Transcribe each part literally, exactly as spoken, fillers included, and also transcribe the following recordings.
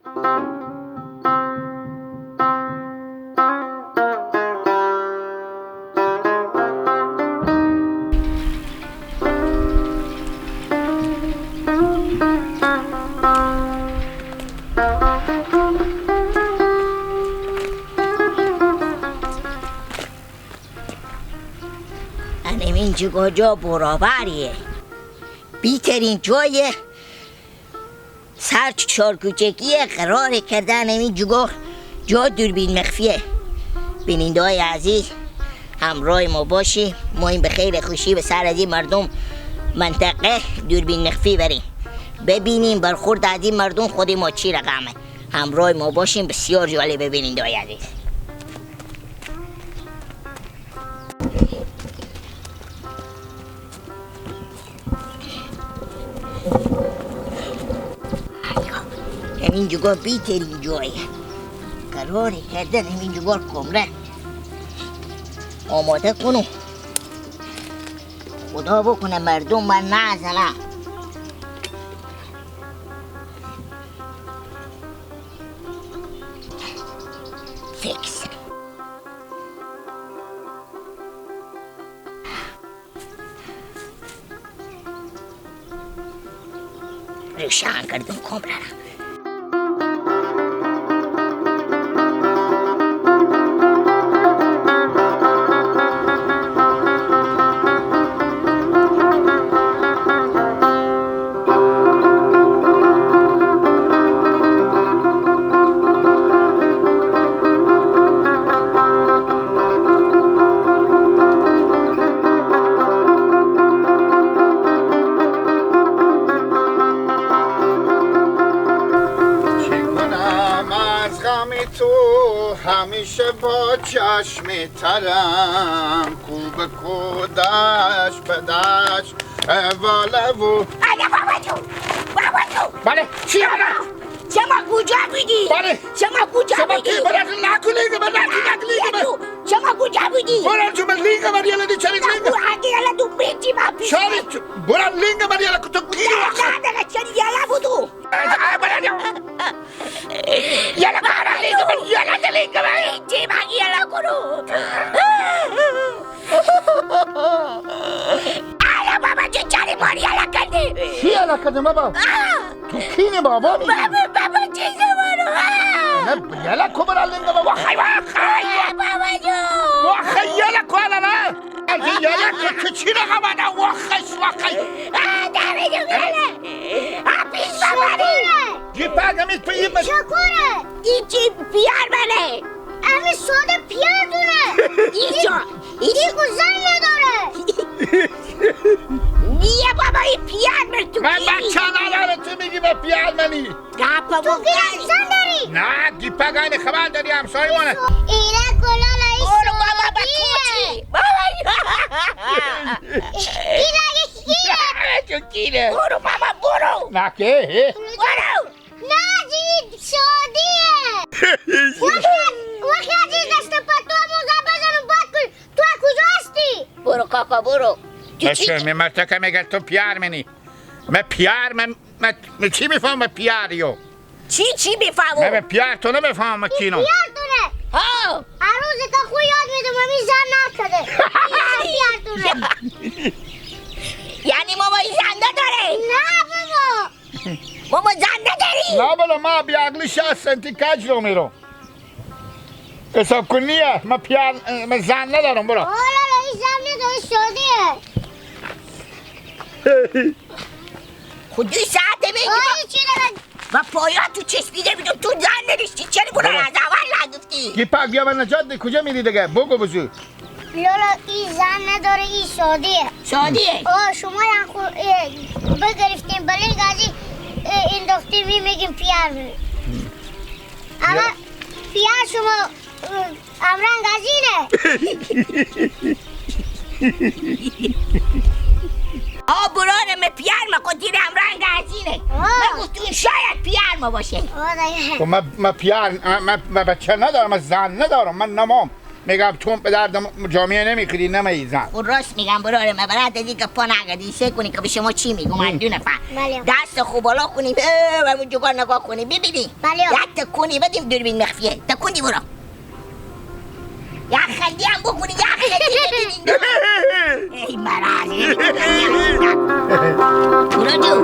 انیمین جیگا جا برابریه. بیترین جایه. سر چارکوچکیه قرار کردن، همین جگاه جا دوربین مخفیه. بیننده‌های عزیز، همراه ما باشی، ما این به خیر خوشی به سر از این مردم منطقه دوربین مخفی بریم، ببینیم برخورد از این مردم خود ما چی رقمه. همراه ما باشیم، بسیار جالبه بیننده‌های عزیز. همین جگاه بیترین جایه. قرار کردن همین جگاه کمره آماده کنم. خدا بکنه مردم من نزنه. فیکس. روشن کردم کامرا را. چی کنم از غم تو، همیشه با چشم ترم، کو به کودش بدش والا و. بله، بابا جون، بابا جون. بله، چی بله؟ شما کجا بودی؟ بله. شما کجا شما بودی؟ کی برات نکو لینگ من، نکو، نکو لینگ من. شما کجا بودی؟ برات جو من لینگ من، یلا دی چلی لینگ. نکو، اگه یلا دو پیچی ما پیچی. شاری، برات لینگ من، یلا کتو کی نه، وقت؟ نه، نه، چلی یلا بودو. آه، آه، برات جو. یلا بارا لینگ من، یلا دی لینگ من. پیچی ما یلا کرو. آلا بابا، چی چاری ماری یلا کردی؟ چی یلا کردی بابا؟ آه. تو کینی بابا می؟ بابا، بابا، چی زمانو؟ آه. نه، یلا کو برا لینگ بابا. وخی، وخی. آه، بابا جو. وخی، یلا کو آلا نه. یلا کو تو چی رقم آدم؟ وخش، وخی. آه، داره جو یلا. آه، پیش بابا. شکره. گی پاگمیت پیمت. شکره. ای چی پیار منه؟ امی ساده پیار دونه. ای جا. ای خو زن نداره. نیه بابا، ای پیار من تو من کی؟ بچه نداره، تو میگی به پیار منی. گپ تو کی زن داری؟ نه، گیپا گاین خبر داری، همسایه مانه. ایره کلالا ای برو بابا، به تو سادیه. چی؟ بابا. ایره کیره؟ تو کیره؟ برو بابا، برو. نه که، هه. برو. نه، جی، سادیه. وقتی، وقتی عزیز دست پتو موزه بزنم، باید کن. تو از کجا هستی؟ برو کاکا، برو. تو چی؟ بچه، می مرتکه میگه تو پیار منی. من پیار، من، من، من چی می‌فهمم پیار یو؟ چی، چی می‌فهمم؟ من به پیار تو نمی‌فهمم کینو. پیار تو نه. ها. هر روز که خو یاد می‌دم، همی زن نکده. پیار تو نه. یعنی ماما این زن نداره؟ نه بابا. ماما زن نداری؟ نه بلا، ما بی عقلی شصت سنتی کج رو میرم. حساب کن نیه، من پیار، من زن ندارم، برو. آه، لا، لا، این زن نداره، سادیه. خو دو ساعته میگی آه، با، این چی داره؟ با پایا تو چسبیده بیدم، تو زن نداشتی، چرا برو برو. از اول نگفتی؟ کی پاک بیا من نجات ده، کجا میری دیگه؟ بگو بزو. لالا، ای زن نداره، ای سادیه. سادیه؟ آه، شما یا خو، اه، بگرفتیم، بلنگ ازی، اه، انداختیم، می میگیم پیار بره. اما یا. پیار شما، اه، همرنگ ازینه. آه، برارم پیار ما خود دیر همرنگ ازینه. آه. من گفتون شاید پیار ما باشه. آه، دیگه. خب من، من پیار، من، من، من بچه ندارم، من زن ندارم، من نمام. می‌گم تو به درد جامعه نمی‌خوری، نمی‌زن. خب راست می‌گم برار من، برات از این گپا نگردی، سه کنی که به شما چی می‌گم، هر دو نفر. بله. دست خو بالا کنیم، اه، و اون جگاه نگاه کنیم، ببینی. بله. یک تکونی بدیم دوربین مخفیه. تکونی برو. یک خندی هم بکنی، یک خندی بدیم. ای مراز. برو جو.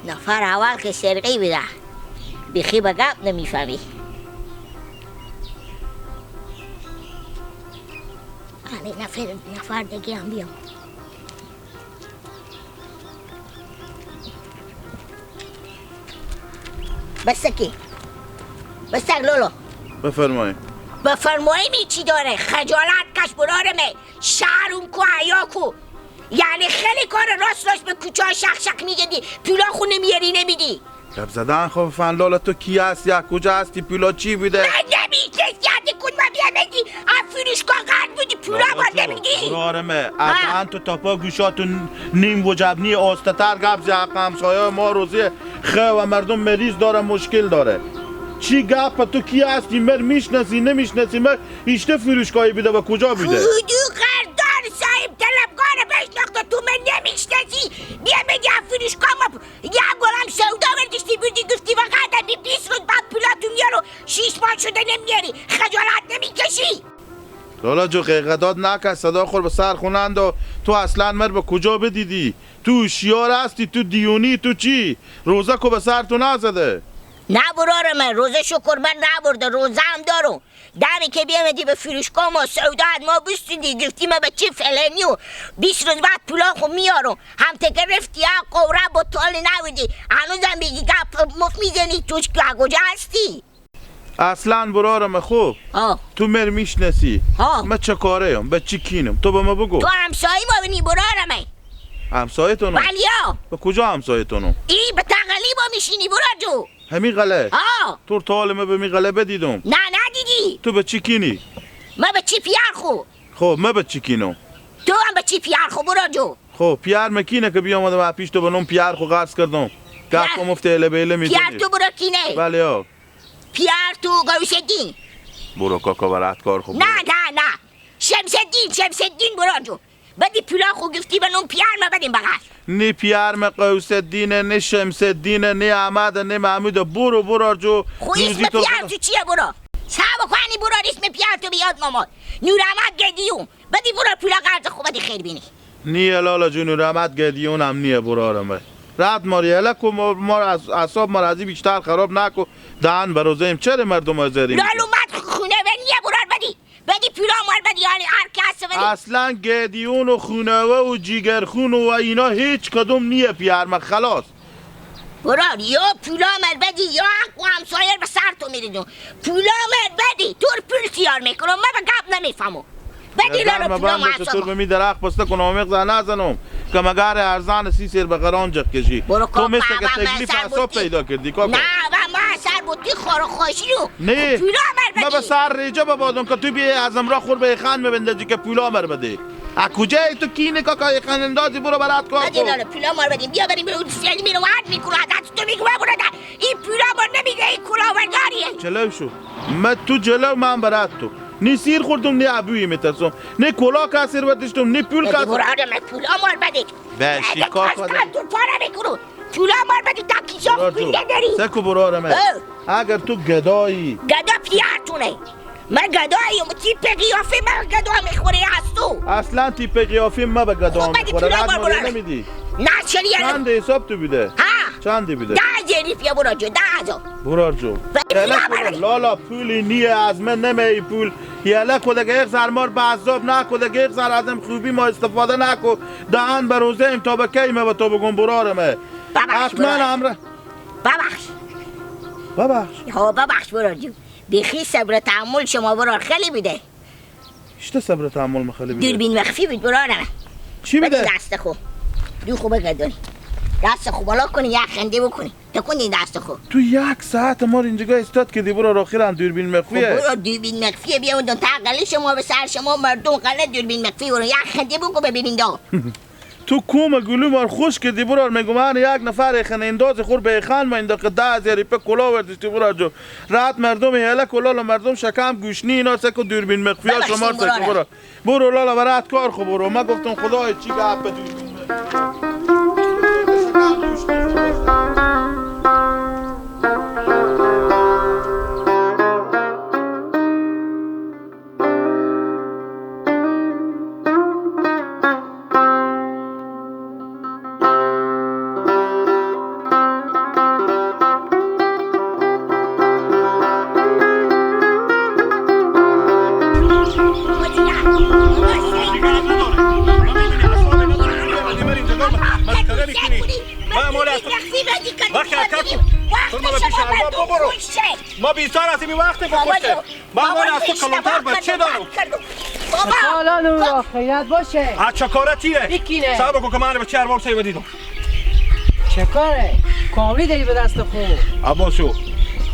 نفر اول که سرقی بده، بیخی به گپ نمی‌فهمی. آره، نفر، نفر دیگه هم بیام. بسکی. بسک لولو. بفرمایید. بفرمایید می چی داره؟ خجالت کش برارمه. شرم کو، حیا کو. یعنی خیلی کار راست راست به کوچه شق شق می‌گردی. پولا خو نمیاری نمیدی. گپ زدن خو فن لالا، تو کی هستی؟ از کجا هستی؟ پولا چی بوده؟ من نمی‌شناسی، یادی کن ما بیامدی. از فروشگاه قرض بودی، پولا ما نمیدی. برارمه، از ها. دهن تو تا پا گوشاتون نیم وجب نی، آسته‌تر گپ زی. حق همسایه ما روزی خو و مردم مریض داره، مشکل داره. چی گپ؟ تو کی هستی؟ مر میشناسی، نمیشناسی؟ مر ایشته فروشگاهی بوده و کجا بوده؟ خودو قرضدار صاحب طلبکار بشناخته، تو من نمیشناسی. بیامدی از فروشگاه ما یا گلم سودا وردشتی بردی گفتی فقط بی بیست روز بعد پولاتو میارو، شیش ماه شده نمیاری، خجالت نمی‌کشی؟ لالا جو، غیغداد نکن، صدا خور به سر خو ننداز. تو اصلاً مر به کجا بدیدی؟ تو هوشیار هستی؟ تو دیونی؟ تو چی؟ روزه کو به سر تو نزده؟ نه برار من، روزه شکر من نبرده، روزه هم دارم. دمی که بیامدی به فروشگاه ما سودا از ما بستیدی، گفتی ما به چی فلانی و بیست روز بعد پولا خو میارم. هم ته گرفتی، ها قوره بطال نبودی. هنوزم میگی گپ مفت می‌زنی، تو از کجا هستی؟ اصلاً برارم خوب. ها. تو مر میشناسی؟ ها. من چه کاره ام؟ به چی کینم؟ تو به ما بگو. تو همسایه ما بینی برارمه. همسایه تونم؟ بلیا. به کجا همسایه تونم؟ ای به تقلی با میشینی برار جو. همی غله؟ ها. تو تا حال مه به می غله بدیدم؟ نه، ندیدی. تو به چی کینی؟ مه به چی پیار خو. خو، مه به چی کینم؟ تو هم به چی پیار خو برار جو. خو، پیار مه کینه که بیامدم پیش تو به نوم پیار خو قرض کردم. گپ پیار. مفت ایله بیله می‌زنی. پیار تو برار کینه. بله ها. پیار تو غوث الدین. برو کاکا برات کار خو. نه، نه، نه. شمس الدین، شمس الدین برار جو. بدی پولا خو گفتی به نوم پیار مه بدیم بغل. نی پیار مه غوث الدینه، نی شمس الدینه، نی احمده، نی محموده. برو برار جو. خو اسم پیار تو چیه برار؟ صاحب خوانی برار اسم پیار تو بیاد ماما. نور احمد گدیون. بدی برار پولا قرض خو بدی خیر بینی. نیه لالا جو، نور احمد گدیون هم نیه برارمه. رد ماری هله کو، ما، ما از اعصاب ما را از این بیشتر خراب نکو. دهن به روزه ایم چره مردم آزاریم. لالا اومد خونه به نیه برار بدی. بدی پولا مار بدی، یعنی هر کس بدی. اصلاً گدیون و خونوه و جیگرخون و اینا هیچ کدوم نیه پیار من، خلاص. برار، یا پولا مر بدی یا حق و همسایه به سر تو می‌ریزم. پولا مر بدی، تو رو پول سیار می‌کنم، من به گپ نمی‌فهمم. بدی لالا پولا مر. چطور به می درخت بسته کنم و مغز نزنم که مگر ارزان سی سر به قرآن جق کشی. برو تو کاکا، مثل که تکلیف اعصاب پیدا کردی کاکا. نه، و ما سر بودی خور خوشی رو. نه. پولا مر بدی. ما به سر ریجه ببادم که تو بیه از امرا خور به خان مبنده جی که پولا مر بده. ا کجای تو کینه کاکا، یه خندندازی برو برات کار بدی کو. لاله، پولا مار بدی، بیا بریم به اون سیلی میره وارد می‌کنه، عادت تو می‌گو برو ده. این پولا مار نمیگه، این کلاورداریه. جلو شو. من تو جلو، من برات تو. نی سیر خوردم، نی ابویی می‌ترسم. نی کلا کسیر برداشتم، نی پول بدی کسیر. برو آدم، پولا مار بدی. به شیکار بدی. تو پاره می‌کنم. پولا مار بدی تا کیشا برار جو. پول نداری. سکو برارمه. اه. اگر تو گدایی. گدا پیارتونه. من گدایم، تیپ قیافه من گدا می‌خوره از تو. اصلاً تیپ قیافه من به گدا خب، بدی می‌خوره. پولا رد مار مالی برار. نمیدی. نه، چلی یعنی؟ چند حساب تو بیده؟ ها. چندی بیده؟ ده هزاری پیا برار جو، ده هزار. برار جو. بدی پولا مار بدی. لالا پولی نیه، از من نمه ای پول. یله کدگه یک زر مار به عذاب نکدگه، یک زر ازم خوبی ما استفاده نکو. دهن به روزه ایم تا به کی مه به تو بگم برارمه. ببخش حتماً برار. امره. ببخش. ببخش. ها، ببخش برار جو. بیخی صبر و تحمل شما برار خیلی بیده. اشته صبر و تحمل مه خیلی بیده. دوربین مخفی بید برار. چی بیده؟ بدی دست خو. دو خو بگردونی. دست خو بالا کنی، یک خنده بکنی. تکون دین دست خو. تو یک ساعت ما رو اینجا ایستاد کردی، برو آخر هم دوربین خب مخفیه. برو دوربین مخفیه بیا اون دو تا غلی شما به سر شما مردم غله دوربین مخفی برو. یک خنده بکن ببینیم دا. تو کوم گلو مار خوش کردی برار، میگم هر یک نفر خنه انداز خور به خان ما ایندا که ده هزار روپیه کلا وردیشتی برار جو. رات مردم هیله کلا مردم شکم گوشنی اینا سکو دوربین مخفیا ببخشید شما سکو برار. برار. برو لالا برات کار خو برو. ما گفتم خدای چی گپ به دوربین مخفی. ما بیزار از این وقت بابا بکشه. جو. من بابا مال از تو کلانتر بچه دارم. بابا. سلام نورا، خیرت باشه. از چه کاره چیه؟ یکی نه. صبر کن که من به چه ارباب سیو دیدم. چه کاره؟ کاملی داری به دست خود. عباسو،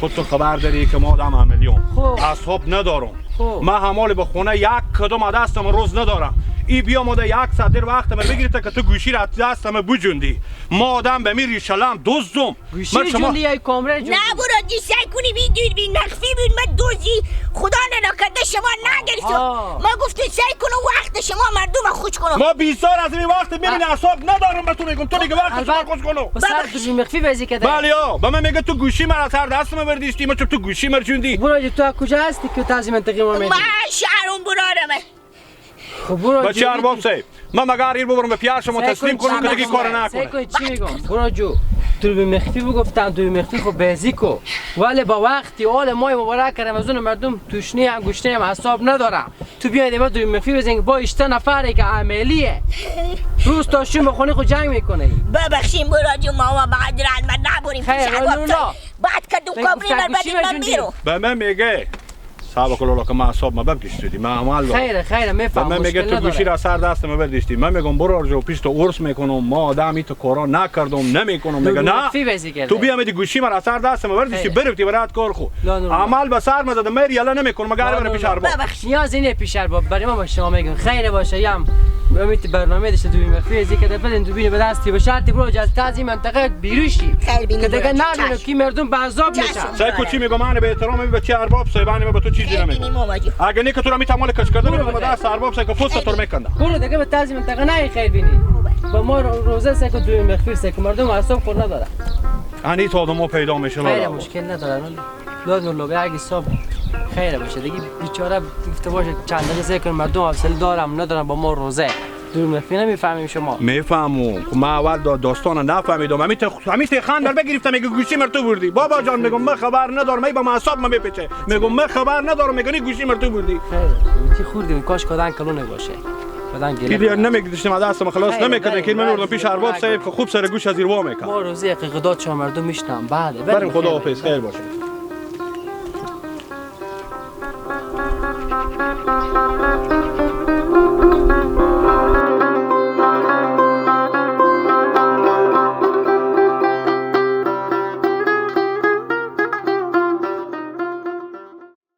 خود تو خبر داری که ما آدم عملیون. خب. اعصاب ندارم. خب. من همال به خونه یک کدوم از دستم روز ندارم. ای بیا ما ده یک ساعت دیر وقت من بگیرته که تو گوشی را از دستم بجوندی. ما آدم به می ریشلم دزدم. گوشی من شما جوندی یا کامره جوندی؟ نه برو جی سعی کنی بی دوربین مخفی بود، من دوزی خدا نکرده شما نگرفتم. آها. ما گفتیم سعی کنم وقت شما مردم خوش کنم. ما بیزار از این وقت می‌بینی آه. اعصاب ندارم به تو میگم، تو دیگه وقت شما البته. خوش کنم. به سر ببخش. دوربین مخفی بازی کرده. بله یا، به من میگه تو گوشی مرا سر دست من بردیشتی، من چون تو گوشی مرجوندی. برو جی، تو از کجا هستی که تو از این منطقه ما می‌دی؟ من شهرم برارمه. خب برو بچه جلو ارباب بگی. صاحب، من مگه هر ایر ببرم به پیار شما سعی تسلیم کن کنم که دیگه چی کار می‌گم. نکنه. سعی کن چی می‌گم. برو جو. دوربین مخفی بگفتن، دوربین مخفی خب بازی کو. ولی با وقتی حال ماه مبارک رمضان مردم توشنی هم گوشنی هم حساب ندارم. تو بیای دیگه دوربین مخفی بزنی با هشده نفری که عملیه. روز تا شون به خونه خود جنگ می‌کنه. ببخشیم برو جو، ما و بعد رحمت نبریم پیش خیر، ارباب نونا. صاحب. بعد که دو می‌گم کابری گفتن نر گوشی بدیم من مجوندی. بیرو. به من میگه صاحب کلولا که من حساب ما بب گشتیدی، من عمل دارم. خیره، خیره، به می‌فهمم، من میگه مشکل تو گوشی نداره. را سر دست ما بردیشتی. من میگم برو آرجو پیش تو عرس می‌کنم، ما آدم این تو کارا نکردم، نمی‌کنم. میگه دوربین نه. مخفی بازی کرده. تو بیا می‌دی گوشی ما را سر دست ما بردیشتی، خیره. برفتی برات کار خو. لا نور الله. عمل به سر ما زده، من یالا نمی‌کنم، مگر لا برم نور پیش الله. ارباب. ببخش، نیاز اینه پیش ارباب، برای ما به شما می‌گم. خیره باشه، یم. امیت برنامه داشته دوربین مخفی بازی کرده، بدین دوربین به دستی به شرطی برو جز تازی منطقه بیروشی. خیر بینی که دیگه برو. ندونه چشم. کی مردم به عذاب چشم. می‌شن. سعی کو چی می‌گم، من به احترام به چه ارباب صاحبانی من به تو چیزی خیر نمی‌گم. بینی ماما جون. اگه نه که تو را می‌تونم مال کشکردن برو می‌گم، بخیر. دست ارباب سعی کو پوست خیر تو رو بینی. می‌کندم. برو دیگه به تازی منطقه نه خیر بینی. خوبه. با ما رو-، روزه سعی کو دوربین مخفی سعی کو مردم اعصاب خور نداره. انی تا آدم ما پیدا می‌شه خیر، لالا. مشکل نداره. لا نور الله، اگه صاحب خیر باشه دیگه بیچاره گفته باشه چند دقیقه سعی کن مردم حوصله دارم ندارم با ما روزه. دوربین مخفی نمی‌فهمیم شما. می‌فهمم. خب من اول دا-، داستان نفهمیدم. همین ته-، همین ته خان در بگرفتم، میگه گوشی مر تو بردی. بابا جان، میگم من خبر ندارم، ای با من حساب من بپیچه. میگم من خبر ندارم، میگه نی گوشی مر تو بردی. خیلی. چی خوردیم؟ کاش کدن کلونه باشه. کدن گله دیگه کدن. نمی‌گذاشتم، از دستم خلاص خیلی، نمی‌کردن خیلی، که من خیلی. آوردم پیش ارباب خیلی. صاحب که خوب سر گوش از زیر وا می‌کنه. ما روزی حقیقت داد چهار مردم می‌شنم. بعد بریم، خدا حافظ، خیر باشه.